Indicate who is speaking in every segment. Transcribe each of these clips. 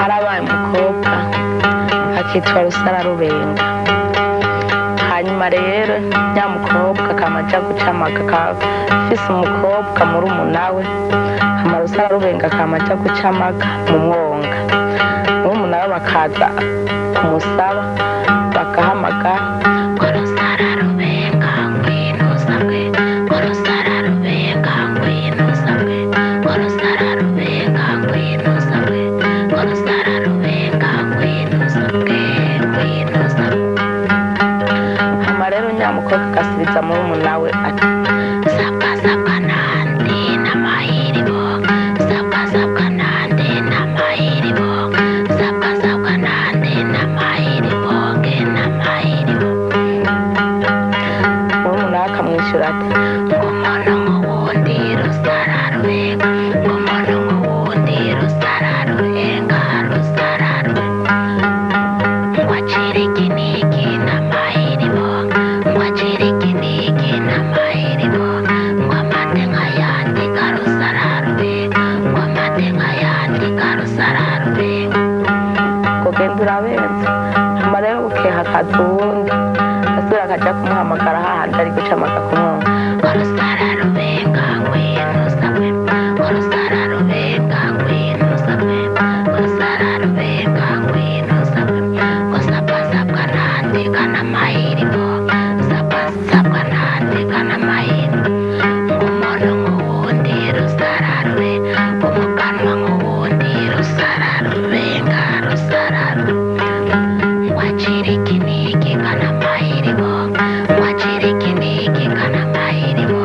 Speaker 1: Harabaye umukobwa akitwa Rusararubenga. Hanyuma rero nyamukobwa akama aja guca amaga, afise umukobwa murumuna we. Hama Rusararubenga akama aja guca amaga mu mwonga, murumuna we bakaza kumusaba, bagahamagara ngo: "Rusararubenga, ngwino usabwe, ngo Rusararubenga, ngwino usabwe, ngo Rusararubenga, ngwino usabwe, ngo Rusararubenga, ngwino usabwe, ngwino usabwe." Hama rero nyamukobwa agasubiza murumuna we ati: "Sabwa, sabwa nande n'amahiribo, sabwa, sabwa nande n'amahiribo, sabwa, sabwa nande n'amahiribo, nge n'amahiribo." Murumuna we akamwishyura ati: "Ngo umuntu nk'uwundi Rusararubenga, ngo umuntu nk'uwundi Rusararubenga, Rusararubenga, ngo acire iki n'iki n'amahiribo, ngo acire iki n'iki n'amahiribo, ngo amate nk'ayandi karusararubenga, ngo amate nk'ayandi karusararubenga." Ngo genda urabenze. Hama rero bukeye hakaza uwundi, asubira akaja kumuhamagara hahandi ari guca amaga kumwonga: "Ngo Rusararubenga, ngwino usabwe, ngo Rusararubenga, ngwino usabwe, ngo Rusararubenga, ngwino usabwe, ngo sabwa, sabwa nande kanamahiribo, sabwa, sabwa nande kanamahiribo, ngo umuntu nk'uwundi Rusararube, ngo umuganwa nk'uwundi Rusararubenga, Rusararube, ngo acire iki n'iki kanamahiribo, ngo acire iki n'iki kanamahiribo,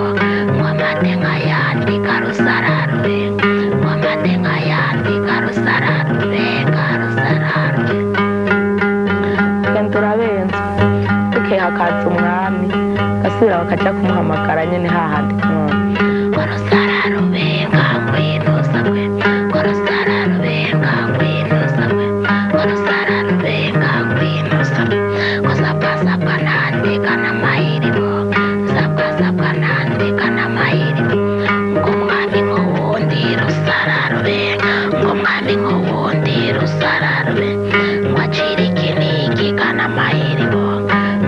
Speaker 1: ngo amate nk'ayandi karusararube, ngo amate nk'ayandi karusararube, karusararube." Genda urabenzwe. Bukeye hakaza umwami, gasubira bakaja kumuhamagara nyene hahandi kumwonga: "Ngo Rusararubenga, ngwino usabwe, ngo Rusararubenga, ngwino usabwe, ngo Rusararubenga, ngwino usabwe, ngo sabwa, sabwa nande kanamahiribo, sabwa, sabwa nande kanamahiribo, ngo umwami nk'uwundi Rusararubenga, ngo umwami nk'uwundi Rusararube, ngo acire iki n'iki kanamahiribo,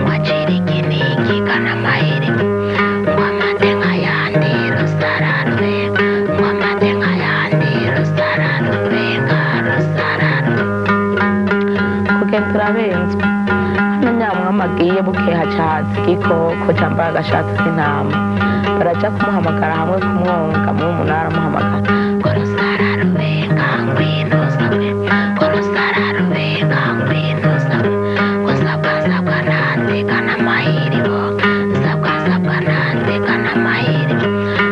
Speaker 1: ngo acire iki n'iki kanamahiribo, ngo amate nk'ayandi Rusararube, ngo amate nk'ayandi Rusararubenga, Rusararube." Kugenda urabenzwe. Hano nyamwami agiye, bukeye haca haza igikoko cambaye agashatsi k'intama. Baraja kumuhamagara hamwe kumwonga, murumuna aramuhamagara ngo: "Rusararubenga, ngwino usabwe, ngo Rusararubenga, ngwino usabwe, ngo sabwa, sabwa nande kanamahiribo, sabwa, sabwa nande kanamahiribo,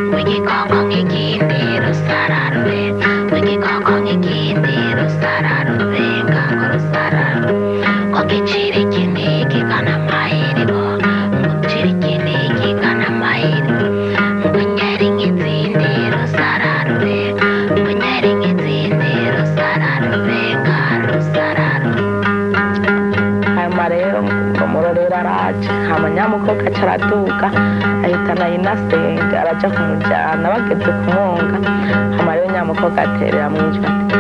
Speaker 1: ngo igikoko nk'ikindi Rusararube, ngo igikoko nk'ikindi Rusararubenga, ngo Rusararube, ngo gicire iki n'iki kanamahiribo, ngo gicire iki n'iki kanamahiribo, ngo nyeri nk'izindi Rusararube, ngo nyeri nk'izindi Rusararubenga, Rusararube." Hanyuma rero ngo murorero araje. Hama nyamukobwa aca araduga, ahitana yinasenga, araja kumujana. Bageze kumwonga, hama rero nyamukobwa aterera mwijwi ati